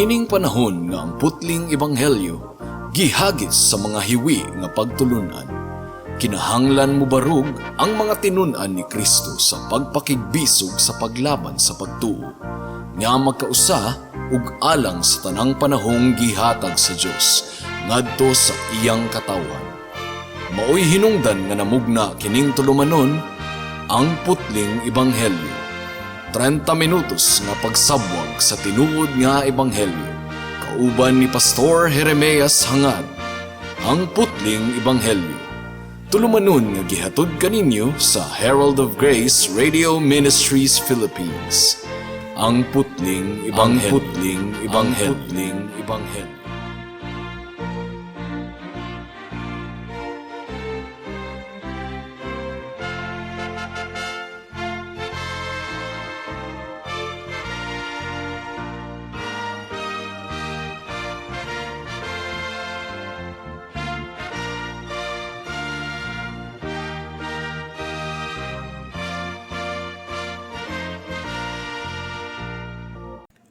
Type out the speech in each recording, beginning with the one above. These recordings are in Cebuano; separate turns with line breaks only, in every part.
Niining panahon nga ang putling ebanghelyo gihagis sa mga hiwi nga pagtulunan, kinahanglan mobarog ang mga tinun-an ni Kristo sa pagpakigbisog sa paglaban sa pagtuo nga magkausa ug alang sa tanang panahong gihatag sa Dios ngadto sa iyang katawhan. Maoy hinungdan nga namugna kining tulumanon, Ang Putling Ebanghelyo. 30 minutos nga pagsabwag sa tinuod nga ebanghelyo. Kauban ni Pastor Jeremias Hangad. Ang Putling Ebanghelyo. Tulumanon nga gihatod kaninyo sa Herald of Grace Radio Ministries Philippines. Ang Putling Ebanghelyo. Ang Putling Ebanghelyo. Putling Ebanghelyo.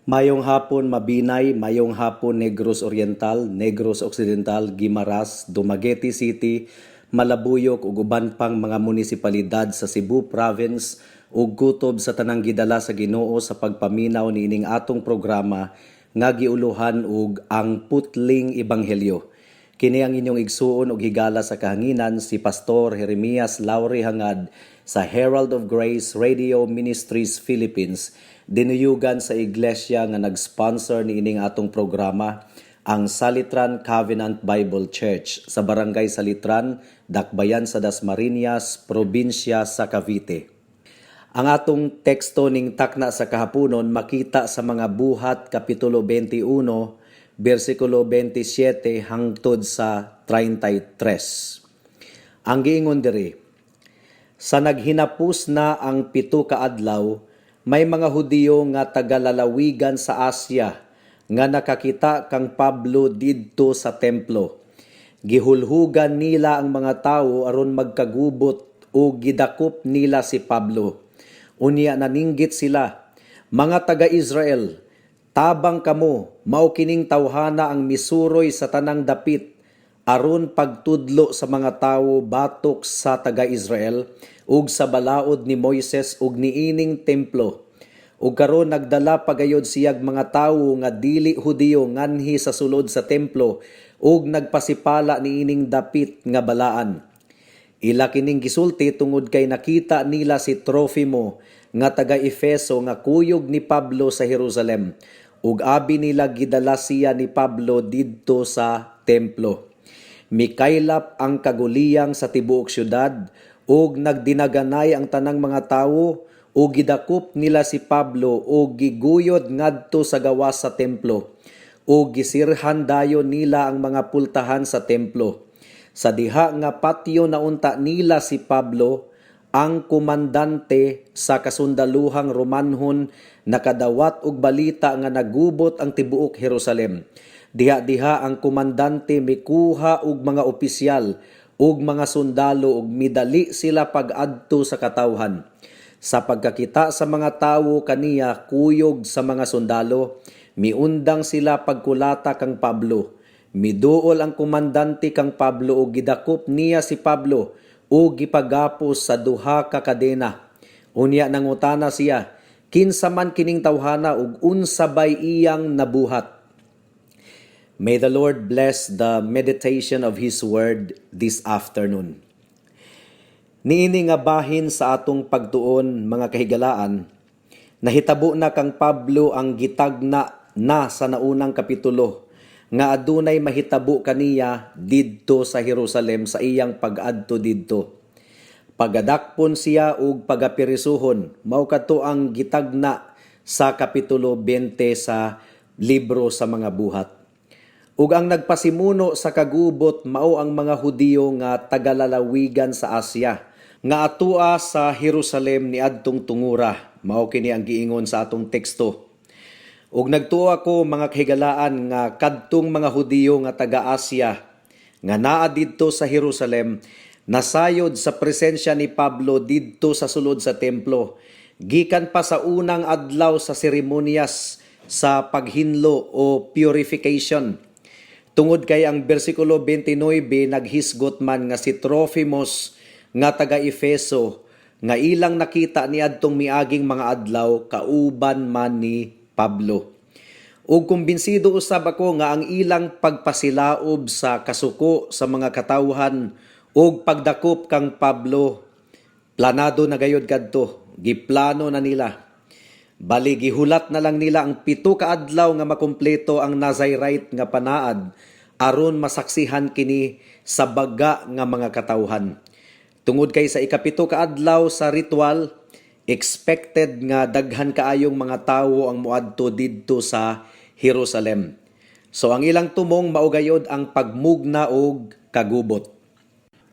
Mayong hapon, Mabinay, mayong hapon, Negros Oriental, Negros Occidental, Guimaras, Dumaguete City, Malabuyok ug uban pang mga munisipalidad sa Cebu Province ug gutob sa tanang gidala sa Ginoo sa pagpaminaw niining atong programa nga giuluhan og Ang Putling Ebanghelyo. Kini ang inyong igsuon og higala sa kahanginan, si Pastor Jeremias Lauri Hangad sa Herald of Grace Radio Ministries Philippines, dinuyugan sa iglesia nga nag-sponsor niining atong programa, ang Salitran Covenant Bible Church sa Barangay Salitran, Dakbayan sa Dasmariñas, probinsya sa Cavite. Ang atong teksto ning takna sa kahaponon makita sa Mga Buhat Kapitulo 21, bersikulo 27 hangtod sa 33. Ang giingon diri, sa naghinapos na ang 7 ka adlaw, may mga Hudiyo nga tagalalawigan sa Asia nga nakakita kang Pablo didto sa templo. Gihulhugan nila ang mga tawo aron magkagubot o gidakop nila si Pablo. Unya naninggit sila, "Mga taga-Israel, tabang kamo, mao kining tawhana ang misuroy sa tanang dapit aron pagtudlo sa mga tawo batok sa taga-Israel ug sa balaod ni Moises ug niining templo. Ug karon nagdala pagayod siyag mga tawo nga dili Hudiyo nganhi sa sulod sa templo ug nagpasipala niining dapit nga balaan." Ila kining gisulti tungod kay nakita nila si Trofimo nga taga Efeso nga kuyog ni Pablo sa Jerusalem ug abi nila gidala siya ni Pablo didto sa templo. Mikaylap ang kaguliyang sa tibuok syudad ug nagdinaganay ang tanang mga tawo ug gidakop nila si Pablo ug giguyod ngadto sa gawas sa templo ug gisirhan dayon nila ang mga pultahan sa templo. Sa diha nga patio naunta nila si Pablo, ang komandante sa kasundaluhang Romanhon nakadawat og balita nga nagubot ang tibuok Jerusalem. Diha-diha ang komandante mikuha og mga opisyal ug mga sundalo ug midali sila pag-adto sa katawhan. Sa pagkakita sa mga tawo kaniya kuyog sa mga sundalo, miundang sila pagkulata kang Pablo. Miduol ang komandante kang Pablo ug gidakop niya si Pablo ug gipagapos sa duha ka kadena. Unya nangutana siya, kinsa man kining tawhana ug unsa bay iyang nabuhat? May the Lord bless the meditation of His Word this afternoon. Niini nga bahin sa atong pagtuon, mga kahigalaan, nahitabo na kang Pablo ang gitagna na sa naunang kapitulo nga adunay mahitabo kaniya didto sa Jerusalem sa iyang pag-adto didto. Pagadakpon siya ug pagapirisuhon, mao kadto ang gitagna sa Kapitulo 20 sa libro sa Mga Buhat. Ug ang nagpasimuno sa kagubot mao ang mga Hudiyo nga tagalalawigan sa Asia nga atua sa Jerusalem niadtong tungura, mao kini ang giingon sa atong teksto. Ug nagtuo ako, mga kahigalaan, nga kadtong mga Hudiyo nga taga-Asia nga naa didto sa Jerusalem nasayod sa presensya ni Pablo didto sa sulod sa templo gikan pa sa unang adlaw sa seremonyas. sa paghinlo o purification. Tungod kay ang bersikulo 29 naghisgot man nga si Trofimus nga taga Efeso nga ilang nakita niadtong miaging mga adlaw kauban man ni Pablo. Ug kumbinsido usab ako nga ang ilang pagpasilaob sa kasuko sa mga katawhan ug pagdakop kang Pablo, planado na gayod kadto, giplano na nila. Bali gihulat na lang nila ang 7 ka adlaw nga makumpleto ang Nazirite nga panaad aron masaksihan kini sa baga nga mga katawhan. Tungod kay sa 7 ka adlaw sa ritual, expected nga daghan kaayong mga tawo ang moadto didto sa Jerusalem. So ang ilang tumong mao gayod ang pagmugna og kagubot.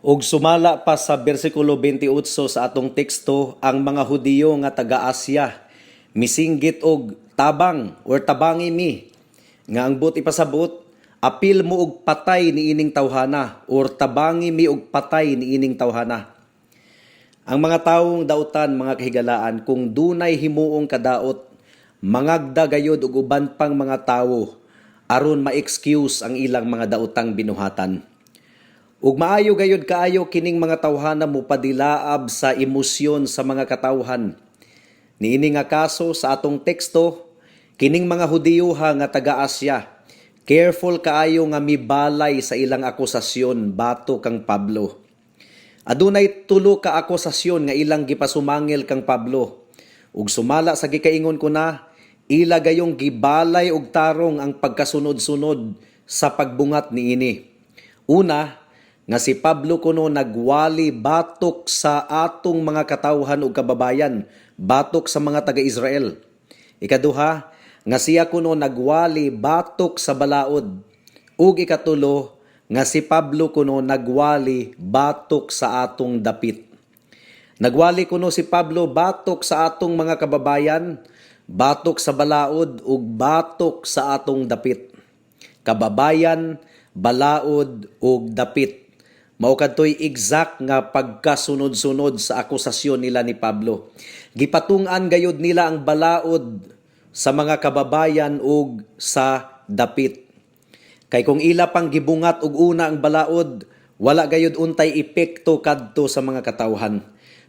Ug sumala pa sa bersikulo 28 sa atong teksto, ang mga Hudiyo nga taga-Asya misinggit og tabang or tabangi mi, nga ang buot ipasabot, apil mo og patay niining tawhana or tabangi mi og patay niining tawhana. Ang mga tawong dautan, mga kahigalaan, kung dunay himuong kadaot, mangagda gayod og uban pang mga tawo aron ma-excuse ang ilang mga daotang binuhatan. Ug maayo gayod kaayo kining mga tawhana mopadilaab sa emosyon sa mga katawhan. Niini nga kaso sa atong teksto, kining mga Hudiyoha nga taga-Asya, careful kaayo nga mibalay sa ilang akusasyon batok kang Pablo. Adunay tulo ka akusasyon nga ilang gipasumangil kang Pablo. Ug sumala sa gikaingon ko na, ila gayong gibalay og tarong ang pagkasunod-sunod sa pagbungat niini. Una, nga si Pablo kuno nagwali batok sa atong mga katawhan ug kababayan, batok sa mga taga-Israel. Ikaduha, nga siya kuno nagwali batok sa balaod. Ug ikatulo, nga si Pablo kuno nagwali batok sa atong dapit. Nagwali kuno si Pablo batok sa atong mga kababayan, batok sa balaod ug batok sa atong dapit. Kababayan, balaod ug dapit. Mao kadtoy exact nga pagkasunod-sunod sa akusasyon nila ni Pablo. Gipatung-an gayud nila ang balaod sa mga kababayan ug sa dapit. Kay kung ila pang gibungat og una ang balaod, wala gayud untay epekto kadto sa mga katawhan.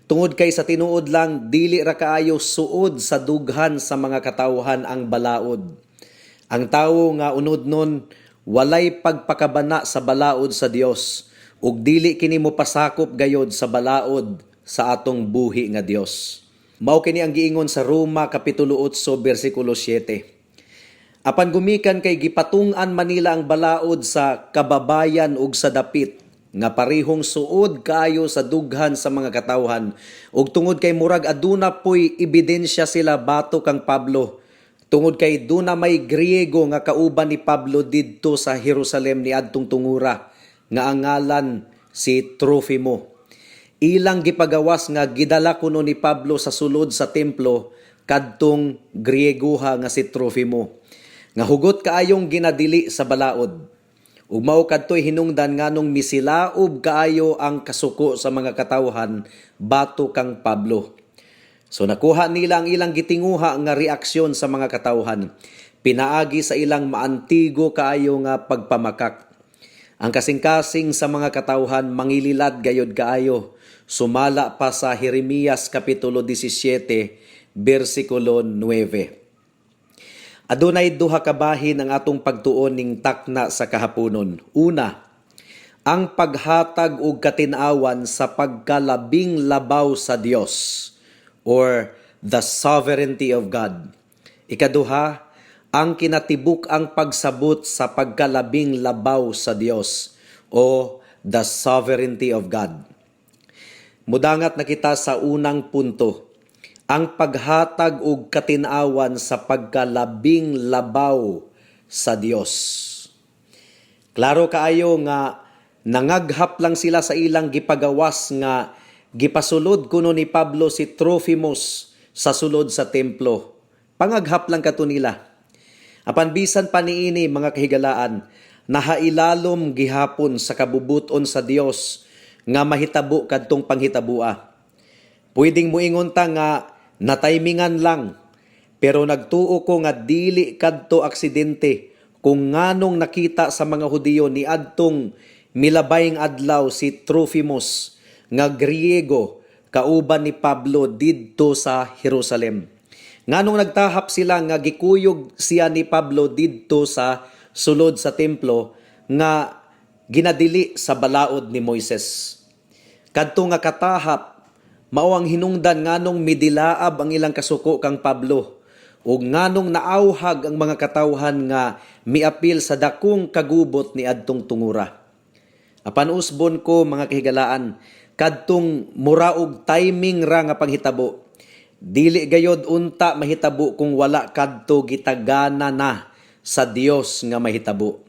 Tungod kay sa tinuod lang, dili ra kaayo suod sa dughan sa mga katawhan ang balaod. Ang tawo nga unod nun walay pagpakabana sa balaod sa Dios ug dili kini mo pasakop gayod sa balaod sa atong buhi nga Dios. Mao kini ang giingon sa Roma kapitulo 8 bersikulo 7. Apan gumikan kay gipatung-an man nila ang balaod sa kababayan ug sa dapit nga parehong suod kaayo sa dughan sa mga katawhan, ug tungod kay murag aduna poy ebidensya sila batok kang Pablo, tungod kay duna may Griego nga kauban ni Pablo didto sa Jerusalem niadtong tungura nga ang ngalan si Trofimo, ilang gipagawas nga gidala kuno ni Pablo sa sulod sa templo kadtong Griegoha nga si Trofimo nga hugot kaayong ginadili sa balaod. Ug mao kadtoy hinungdan nganong misilaob kaayo ang kasuko sa mga katawhan batok kang Pablo. So nakuha nila ang ilang gitinguha nga reaksyon sa mga katawhan pinaagi sa ilang maantigo kaayo nga pagpamakak. Ang kasing-kasing sa mga katawhan mangililad gayod kaayo sumala pa sa Jeremias kapitulo 17 bersikulo 9. Adunay duha ka bahin ang atong pagtuon ning takna sa kahaponon. Una, ang paghatag og katin-awan sa pagkalabing labaw sa Dios or the sovereignty of God. Ikaduha, ang kinatibuk-ang pagsabot sa pagkalabing labaw sa Dios o the sovereignty of God. Mudangat na kita sa unang punto, ang paghatag og katin-awan sa pagkalabing labaw sa Dios. Klaro kaayo nga nangaghap lang sila sa ilang gipagawas nga gipasulod kuno ni Pablo si Trofimus sa sulod sa templo. Pangaghap lang kato nila. Apan bisan pa niini, mga kahigalaan, nahailalom gihapon sa kabubuton sa Dios nga mahitabo kadtong panghitabua. Pwedeng muingon ta nga nataymingan lang, Pero nagtuo ko nga dili kadto aksidente kung nganong nakita sa mga Hudiyo niadtong milabayng adlaw si Trofimus nga Griego kauban ni Pablo didto sa Jerusalem. Nganong nagtahap sila nga gikuyog siya ni Pablo didto sa sulod sa templo nga ginadili sa balaod ni Moises. Kadto nga katahap mao ang hinungdan nganong midilaab ang ilang kasuko kang Pablo ug nganong naawhag ang mga katawhan nga miapil sa dakong kagubot ni adtong tungura. Apan usbon ko, mga kahigalaan, kadtong mura og timing ra nga panghitabo, dili gayod unta mahitabo kung wala kadto gitagana na sa Dios nga mahitabo.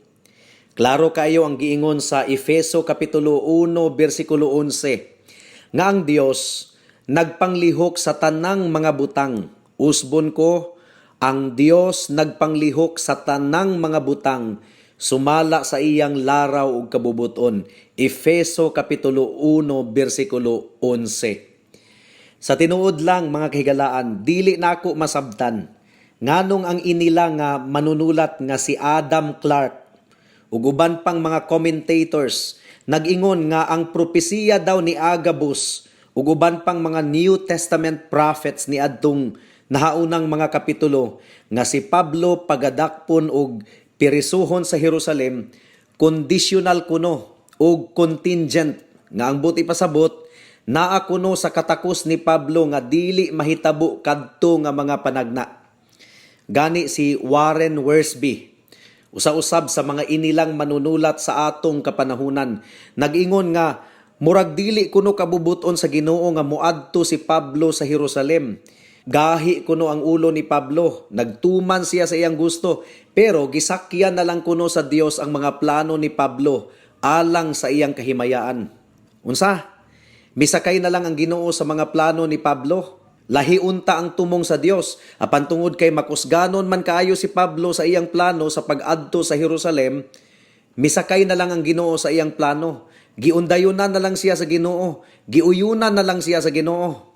Klaro kaayo ang giingon sa Efeso kapitulo 1 bersikulo 11 nga ang Dios nagpanglihok sa tanang mga butang. Usbon ko, ang Dios nagpanglihok sa tanang mga butang sumala sa iyang laraw ug kabubuton. Efeso kapitulo 1 bersikulo 11. Sa tinuod lang, mga kahigalaan, dili nako masabtan nganong ang inila nga manunulat nga si Adam Clarke ug uban pang mga commentators nag-ingon nga ang propesiya daw ni Agabus ug uban pang mga New Testament prophets ni adtong nahaunang mga kapitulo nga si Pablo pagadakpon og pirisuhon sa Jerusalem conditional kuno ug contingent, nga ang buot ipasabot, naa kuno sa katakos ni Pablo nga dili mahitabo kadto nga mga panagna. Gani si Warren Wiersbe, usa-usab sa mga inilang manunulat sa atong kapanahunan, nag-ingon nga murag dili kuno kabubuton sa Ginoo nga moadto si Pablo sa Jerusalem. Gahi kuno ang ulo ni Pablo, nagtuman siya sa iyang gusto, pero gisakyan na lang kuno sa Dios ang mga plano ni Pablo alang sa iyang kahimayaan. Unsa? Misakay na lang ang Ginoo sa mga plano ni Pablo? Lahi unta ang tumong sa Dios, apan tungod kay makusganon man kaayo si Pablo sa iyang plano sa pag-adto sa Jerusalem, misakay na lang ang Ginoo sa iyang plano. Giundayunan na lang siya sa Ginoo, giuyunan na lang siya sa Ginoo.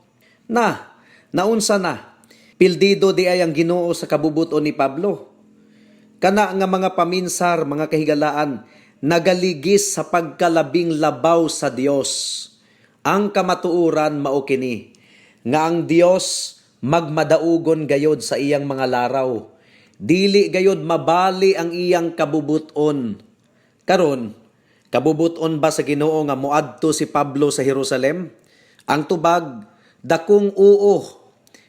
Na, naunsa na? Pildido diay ang Ginoo sa kabubuton ni Pablo? Kana nga mga paminsar, mga kahigalaan, nagaligis sa pagkalabing labaw sa Dios. Ang kamatuoran mao kini, nga ang Dios magmadaugon gayod sa iyang mga laraw. Dili gayod mabali ang iyang kabubuton. Karon, kabubuton ba sa Ginoo nga moadto si Pablo sa Jerusalem? Ang tubag, dakong oo.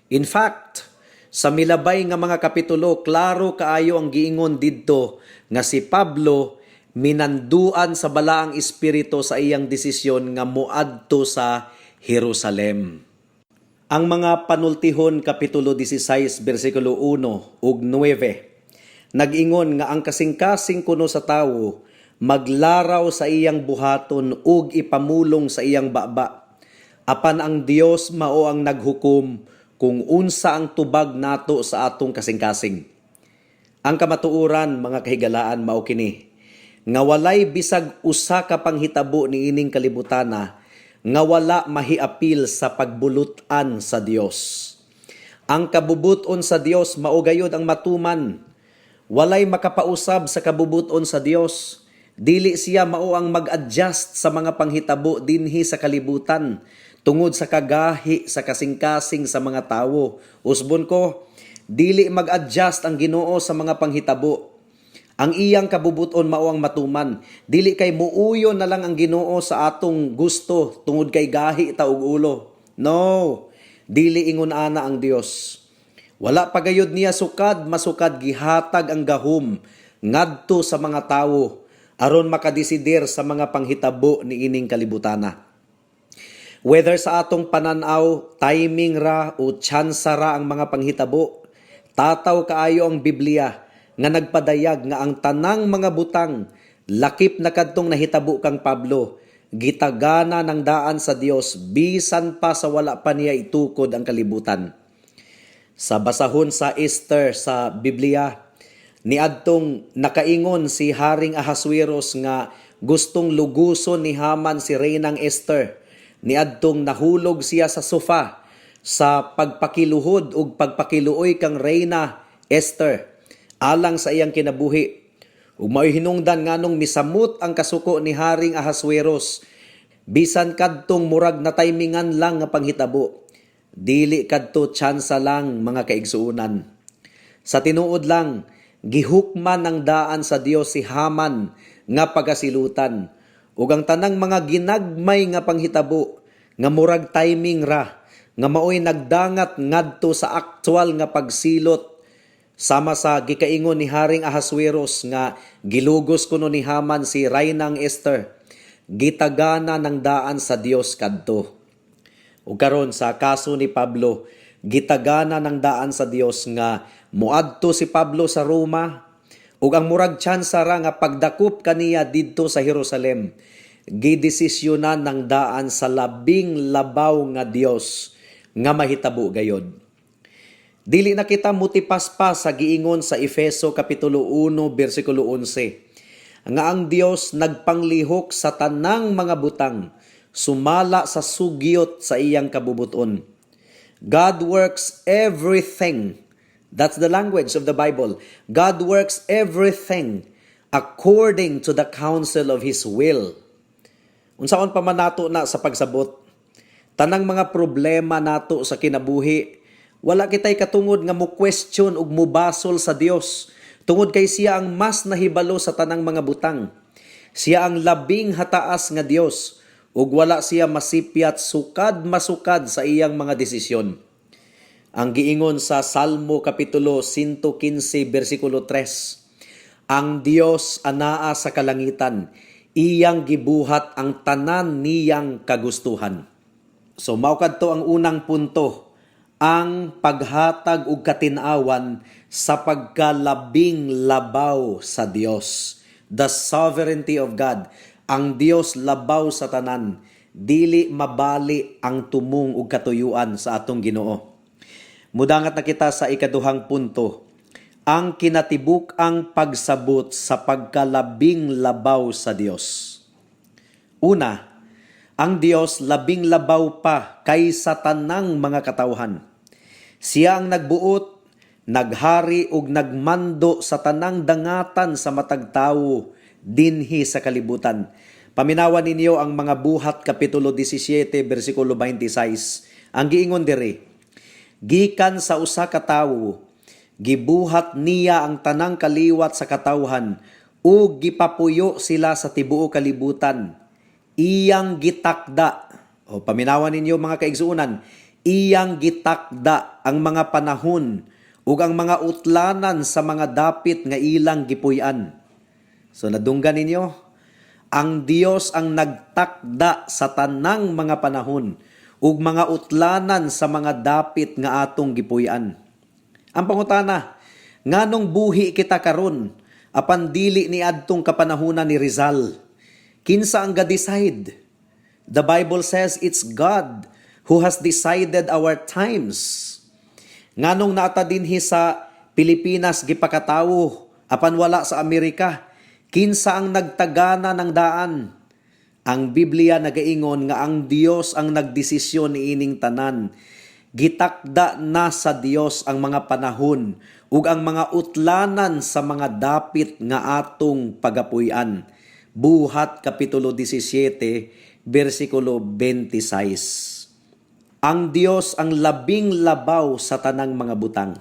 In fact, sa milabay nga mga kapitulo, klaro kaayo ang giingon didto nga si Pablo minanduan sa Balaang Espiritu sa iyang desisyon nga moadto sa Jerusalem. Ang mga Panultihon kapitulo 16 bersikulo 1 ug 9 nag-ingon nga ang kasing-kasing kuno sa tawo maglaraw sa iyang buhaton ug ipamulong sa iyang baba. Apan ang Dios mao ang naghukom kung unsa ang tubag nato sa atong kasing-kasing. Ang kamatuoran, mga kahigalaan, mao kini nga walay bisag usa ka panghitabo niining kalibutana nga wala mahiapil sa pagbulutan sa Dios. Ang kabubuton sa Dios mao gayod ang matuman. Walay makapausab sa kabubuton sa Dios. Dili siya mao ang mag-adjust sa mga panghitabo dinhi sa kalibutan tungod sa kagahi sa kasing-kasing sa mga tawo. Usbon ko, dili mag-adjust ang Ginoo sa mga panghitabo. Ang iyang kabubuton mao ang matuman. Dili kay muuyon na lang ang Ginoo sa atong gusto tungod kay gahi ta og ulo. No, dili ingon ana ang Dios. Wala pa gayud niya sukad masukad gihatag ang gahom ngadto sa mga tawo aron makadesidir sa mga panghitabo niining kalibutana. Whether sa atong pananaw, timing ra o tsansa ra ang mga panghitabo, tataw kaayo ang Biblia nga nagpadayag nga ang tanang mga butang, lakip na kadtong nahitabo kang Pablo, gitagana ng daan sa Dios bisan pa sa wala pa niya itukod ang kalibutan. Sa basahon sa Esther sa Biblia, niadtong nakaingon si Haring Ahasuerus nga gustong luguson ni Haman si Reynang Esther. Niadtong nahulog siya sa sofa. sa pagpakiluhod ug pagpakiluoy kang Reyna Esther alang sa iyang kinabuhi. Ug mao'y hinungdan nganong misamot ang kasuko ni Haring Ahasuerus bisan kadtong murag na timingan lang nga panghitabo. Dili kadto tsansa lang, mga kaigsuonan. Sa tinuod lang, gihukman ng daan sa Dios si Haman nga pagasilutan ug ang tanang mga ginagmay nga panghitabo nga murag timing ra nga maoy nagdangat ngadto sa aktual nga pagsilot, sama sa gikaingon ni Haring Ahasuerus nga gilugos kuno ni Haman si Raynang Esther, gitagana ng daan sa Dios kadto. Ug karon sa kaso ni Pablo, gitagana ng daan sa Dios nga moadto si Pablo sa Roma ug ang murag tsansa ra nga pagdakop kaniya didto sa Jerusalem, gidesisyonan ng daan sa labing labaw nga Dios nga mahitabo gayod. Dili na kita mutipas pa sa giingon sa Efeso kapitulo 1 bersikulo 11 nga ang Dios nagpanglihok sa tanang mga butang sumala sa sugyot sa iyang kabubuton. God works everything. That's the language of the Bible. God works everything according to the counsel of His will. Unsaon pa man nato na sa pagsabot? Tanang mga problema nato sa kinabuhi, wala kitay katungod nga mo question ug mubasol sa Dios tungod kay siya ang mas nahibalo sa tanang mga butang. Siya ang labing hataas nga Dios ug wala siya masipyat sukad masukad sa iyang mga desisyon. Ang giingon sa Salmo kapitulo 115 bersikulo 3, ang Dios anaa sa kalangitan, iyang gibuhat ang tanan niyang kagustuhan. So mao kadto ang unang punto, ang paghatag og katin-awan sa pagkalabing labaw sa Dios. The sovereignty of God. Ang Dios labaw sa tanan. Dili mabali ang tumong ug katuyuan sa atong Ginoo. Mudangat na kita sa ikaduhang punto, ang kinatibuk-ang pagsabot sa pagkalabing labaw sa Dios. Una, ang Dios labing labaw pa kaysa tanang mga katawhan. Siya ang nagbuot, naghari ug nagmando sa tanang dangatan sa matag tawo dinhi sa kalibutan. Paminawan ninyo ang mga Buhat kapitulo 17 bersikulo 26. Ang giingon diri, gikan sa usa ka tawo, gibuhat niya ang tanang kaliwat sa katawhan ug gipapuyo sila sa tibuok kalibutan. Iyang gitakda. O, paminawan ninyo, mga kaigsuonan, iyang gitakda ang mga panahon ug ang mga utlanan sa mga dapit nga ilang gipuy-an. So nadunggan ninyo, ang Dios ang nagtakda sa tanang mga panahon ug mga utlanan sa mga dapit nga atong gipuy-an. Ang pangutana, nganong buhi kita karon apan dili ni adtong kapanahunan ni Rizal? Kinsa ang ga-decide? The Bible says it's God who has decided our times. Nganong naa ta dinhi sa Pilipinas gipakatawo apan wala sa Amerika? Kinsa ang nagtagana ng daan? Ang Biblia nagaingon nga ang Dios ang nagdesisyon niining tanan. Gitakda na sa Dios ang mga panahon ug ang mga utlanan sa mga dapit nga atong pagapuy-an. Buhat kapitulo 17 bersikulo 26. Ang Dios ang labing labaw sa tanang mga butang.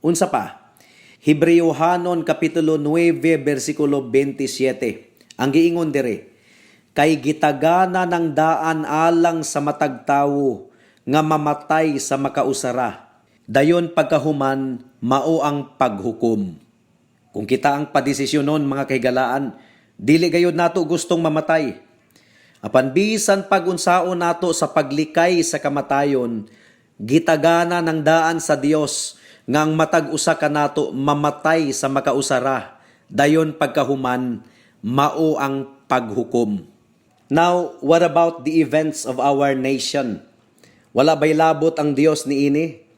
Unsa pa? Hebreohanon kapitulo 9 bersikulo 27. Ang giingon diri, kay gitagana ng daan alang sa matag tawo nga mamatay sa makausara. Dayon pagkahuman, mao ang paghukom. Kung kita ang padesisyonon, mga kahigalaan, dili gayud nato gustong mamatay. Apan bisan pag-unsaon nato sa paglikay sa kamatayon, gitagana ng daan sa Dios nga ang matag usa kanato mamatay sa makausara. Dayon pagkahuman, mao ang paghukom. Now, what about the events of our nation? Wala ba'y labot ang Dios niini?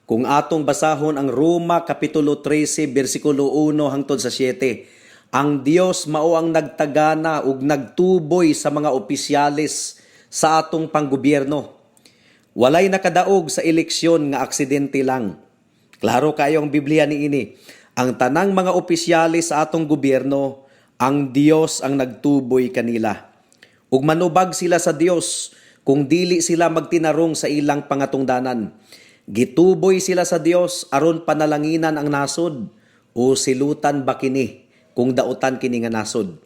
Kung atong basahon ang Roma kapitulo 13 bersikulo 1 hangtod sa 7, ang Dios mao ang nagtagana ug nagtuboy sa mga opisyales sa atong panggobyerno. Walay nakadaog sa eleksyon nga aksidente lang. Klaro kayo ang Biblia niini. Ang tanang mga opisyales sa atong gobyerno, ang Dios ang nagtuboy kanila. Ug manubag sila sa Dios kung dili sila magtinarong sa ilang pangatungdanan. Gituboy sila sa Dios aron panalanginan ang nasod o silutan ba kini kung dautan kini nga nasod.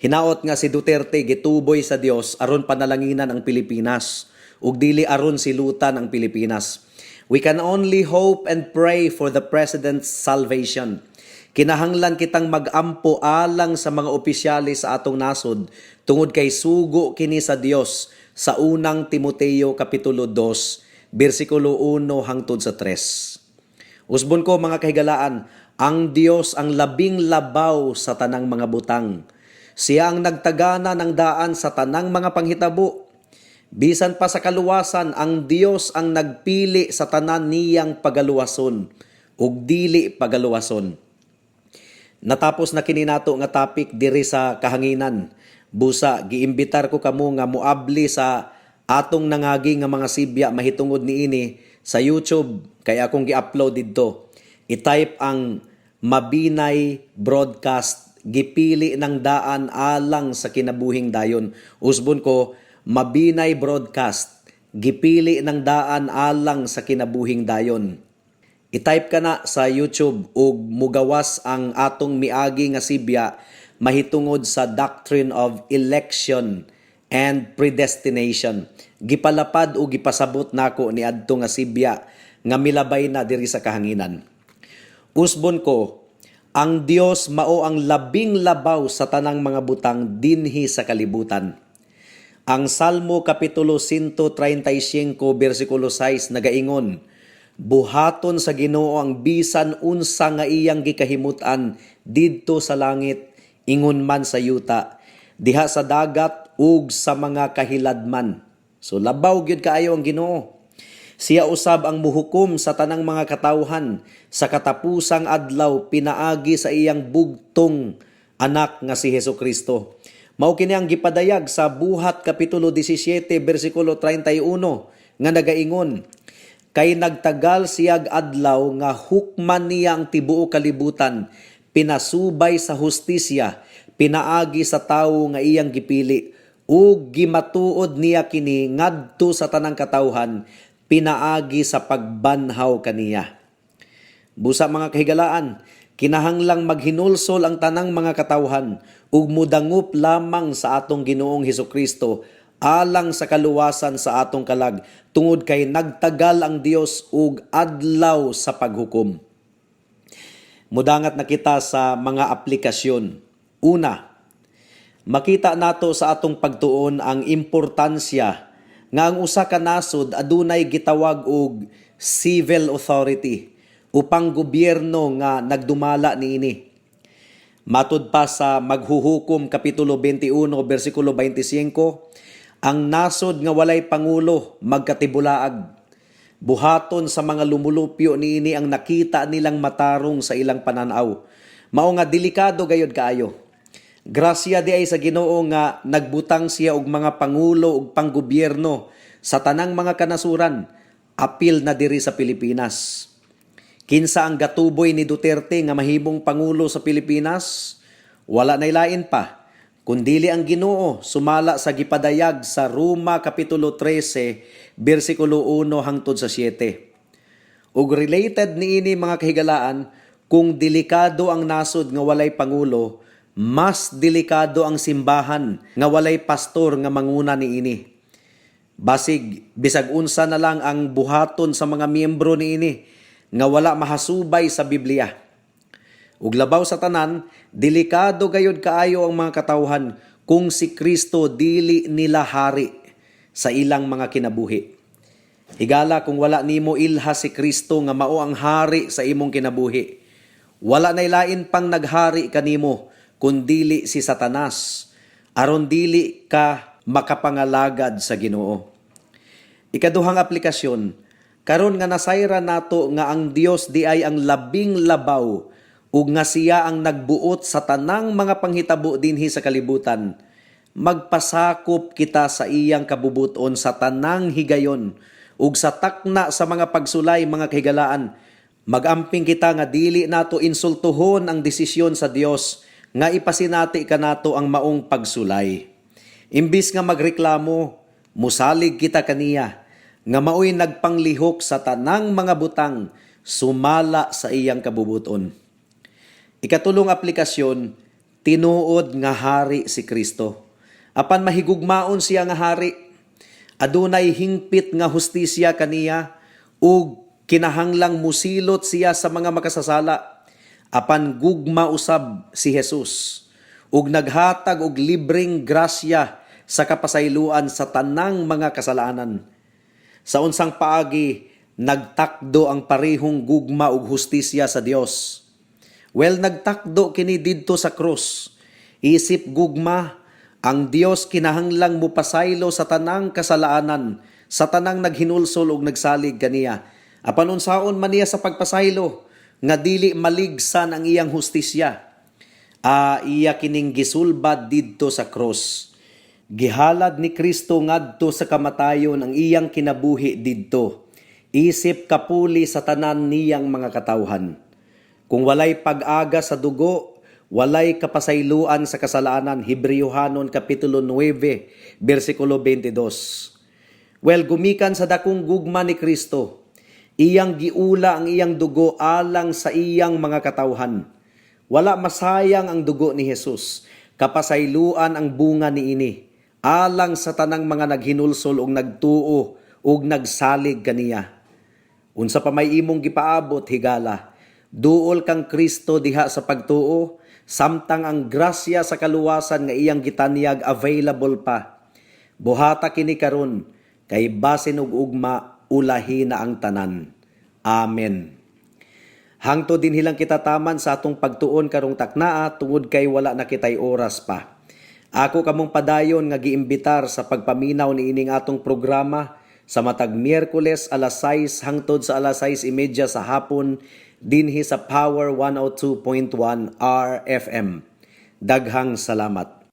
Hinaot nga si Duterte gituboy sa Dios aron panalanginan ang Pilipinas ug dili aron silutan ang Pilipinas. We can only hope and pray for the president's salvation. Kinahanglan kitang mag-ampo alang sa mga opisyales sa atong nasod tungod kay sugo kini sa Dios sa Unang Timoteo kapitulo 2 bersikulo 1 hangtod sa 3. Usbon ko, mga kahigalaan, ang Dios ang labing labaw sa tanang mga butang. Siya ang nagtagana ng daan sa tanang mga panghitabo. Bisan pa sa kaluwasan, ang Dios ang nagpili sa tanan niyang pagaluwason ug dili pagaluwason. Natapos na kini nato nga topic diri sa kahanginan. Busa giimbitar ko kamo nga moabli sa atong nangagi nga mga sibya mahitungod niini sa YouTube kay akong gi-upload didto. I-type ang Mabinay Broadcast, gipili ng daan alang sa kinabuhing dayon. Usbon ko, Mabinay Broadcast, gipili ng daan alang sa kinabuhing dayon. I-type ka na sa YouTube ug mugawas ang atong miagi nga sibya mahitungod sa doctrine of election and predestination. Gipalapad o gipasabot nako ni adto nga sibya nga milabay na diri sa kahanginan. Usbon ko, ang Dios mao ang labing labaw sa tanang mga butang dinhi sa kalibutan. Ang Salmo kapitulo 135 bersikulo 6 nagaingon, "Buhaton sa Ginoo ang bisan unsa nga iyang gikahimut-an didto sa langit ingon man sa yuta, diha sa dagat ug sa mga kahiladman." So labaw gyud kaayo ang Ginoo. Siya usab ang muhukom sa tanang mga katawhan sa katapusang adlaw pinaagi sa iyang bugtong anak nga si Hesus Kristo. Mao kini ang gipadayag sa Buhat kapitulo 17 bersikulo 31 nga nagaingon, "Kay nagtagal siyag adlaw nga hukman niya ang tibuok kalibutan pinasubay sa hustisya pinaagi sa tawo nga iyang gipili, ug gimatuod niya kini ngadto sa tanang katawhan pinaagi sa pagbanhaw kaniya." Busa, mga kahigalaan, kinahanglang maghinulsol ang tanang mga katawhan ug mudangup lamang sa atong Ginoong Hesukristo alang sa kaluwasan sa atong kalag tungod kay nagtagal ang Dios og adlaw sa paghukom. Mudangat na kita sa mga aplikasyon. Una, makita nato sa atong pagtuon ang importansya nga ang usa ka nasod adunay gitawag og civil authority upang gobyerno nga nagdumala niini. Matud pa sa Maghuhukom kapitulo 21 bersikulo 25, ang nasod nga walay pangulo magkatibulaag. Buhaton sa mga lumulupyo niini ang nakita nilang matarong sa ilang pananaw. Mao nga delikado gayod kaayo. Grasya di ay sa Ginoo nga nagbutang siya og mga pangulo ug panggobyerno sa tanang mga kanasuran, apil na diri sa Pilipinas. Kinsa ang gatuboy ni Duterte nga mahimong pangulo sa Pilipinas? Wala nay lain pa kundili ang Ginoo, sumala sa gipadayag sa Roma kapitulo 13 bersikulo 1 hangtod sa 7. Ug related niini, mga kahigalaan, kung delikado ang nasod nga walay pangulo, mas delikado ang simbahan nga walay pastor nga manguna niini. Basig bisag unsa na lang ang buhaton sa mga miyembro niini nga wala mahasubay sa Biblia. Ug labaw sa tanan, delikado gayud kaayo ang mga katawhan kung si Kristo dili nila hari sa ilang mga kinabuhi. Higala, kung wala nimo ilha si Kristo nga mao ang hari sa imong kinabuhi, wala nay lain pang naghari kanimo kun dili si Satanas aron dili ka makapangalagad sa Ginoo. Ikaduhang aplikasyon, karon nga nasayran nato nga ang Dios di ay ang labing labaw ug nga siya ang nagbuot sa tanang mga panghitabo dinhi sa kalibutan, magpasakop kita sa iyang kabubuton sa tanang higayon. Ug sa takna sa mga pagsulay, mga kahigalaan, magamping kita nga dili nato insultuhon ang desisyon sa Dios nga ipasinati kanato ang maong pagsulay. Imbis nga magreklamo, musalig kita kaniya nga maoy nagpanglihok sa tanang mga butang sumala sa iyang kabubuton. Ikatulong aplikasyon, tinuod nga hari si Kristo. Apan mahigugmaon siya nga hari. Adunay hingpit nga hustisya kaniya ug kinahanglang musilot siya sa mga makasasala. Apan gugma usab si Jesus ug naghatag og libreng grasya sa kapasayloan sa tanang mga kasalanan. Sa unsang paagi nagtakdo ang parehong gugma ug hustisya sa Dios? Well, nagtakdo kini didto sa krus. Isip gugma, ang Dios kinahanglang mupasaylo sa tanang kasalanan, sa tanang naghinulsol ug nagsalig kaniya. Apan unsaon man niya sa pagpasaylo nga dili maligsan ang iyang hustisya? Ah, iya kining gisulbad didto sa krus. Gihalad ni Kristo ngadto sa kamatayon ang iyang kinabuhi didto, isip kapuli sa tanan niyang mga katawhan. Kung walay pag-aga sa dugo, walay kapasayloan sa kasalanan. Hebreohanon Kapitulo 9, versikulo 22. Well, gumikan sa dakong gugma ni Kristo, iyang giula ang iyang dugo alang sa iyang mga katawhan. Wala masayang ang dugo ni Jesus. Kapasayloan ang bunga niini alang sa tanang mga naghinulsol ug nagtuo ug nagsalig kaniya. Unsa pa may imong gipaabot, higala? Duol kang Kristo diha sa pagtuo samtang ang grasya sa kaluwasan nga iyang gitanyag available pa. Buhata kini karon kay basin og ugma ulahi na ang tanan. Amen. Hangtod dinhi lang kita taman sa atong pagtuon karong taknaa tungod kay wala na kitay oras pa. Ako kamong padayon nga giimbitar sa pagpaminaw niining atong programa sa matag Miyerkules alas 6 hangtod sa alas 6:30 sa hapon dinhi sa Power 102.1 RFM. Daghang salamat.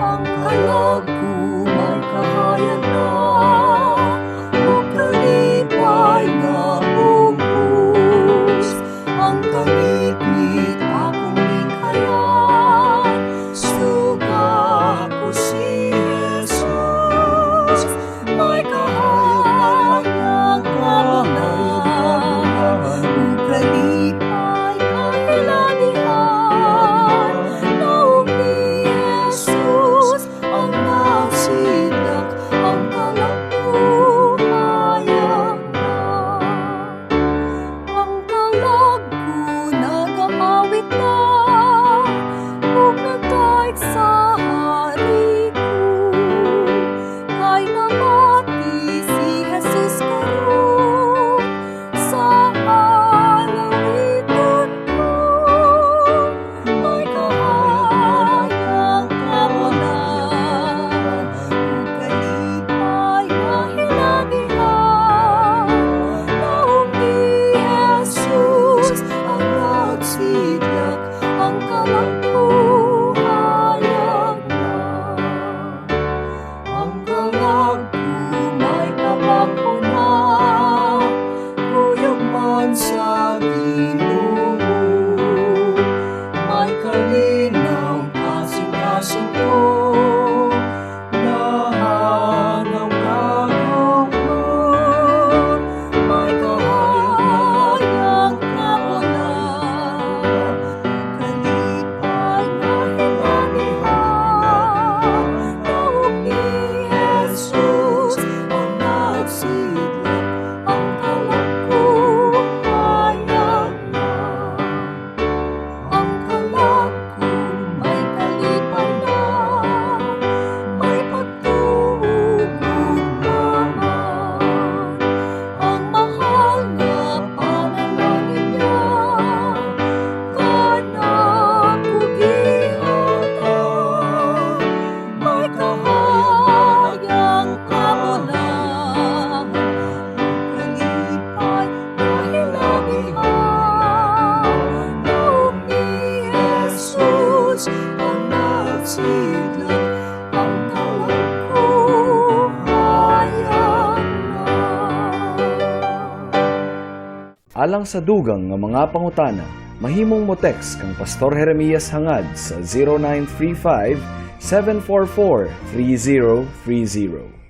Ang kalag ko may kahayag na, ug kalipay nga bugos. Ang kalikmit akong lingkayan, suga ko si Jesus. May kahayag nga kabulan, ug kalipay kahilabihan. Naog ni Jesus ang nasidlak, ang kalag ko hayag na. Ang kalag ko nagaawit na, ug nagdaig sa hari ko. Kay namati si Jesus karon sa alawiton ko. May kahayag kabulan, ug kalipay nga hilabihan. Naog ni Jesus ang nagsidlak, ang kalag ko hayag na. Ang kalag ko may kabag-o na, kuyog man sa Ginoo. May kalinaw kasing-kasing ko, nahanaw kagugmon. May kahayag kabulan, kalipay nga hilabihan. Naog ni Jesus ang nagsidlak, ang kalag ko hayag na. Ang kalag ko may kalipay na,
Alang sa dugang nga mga pangutana, mahimong mo text kang Pastor Jeremias Hangad sa 0935 744 3030.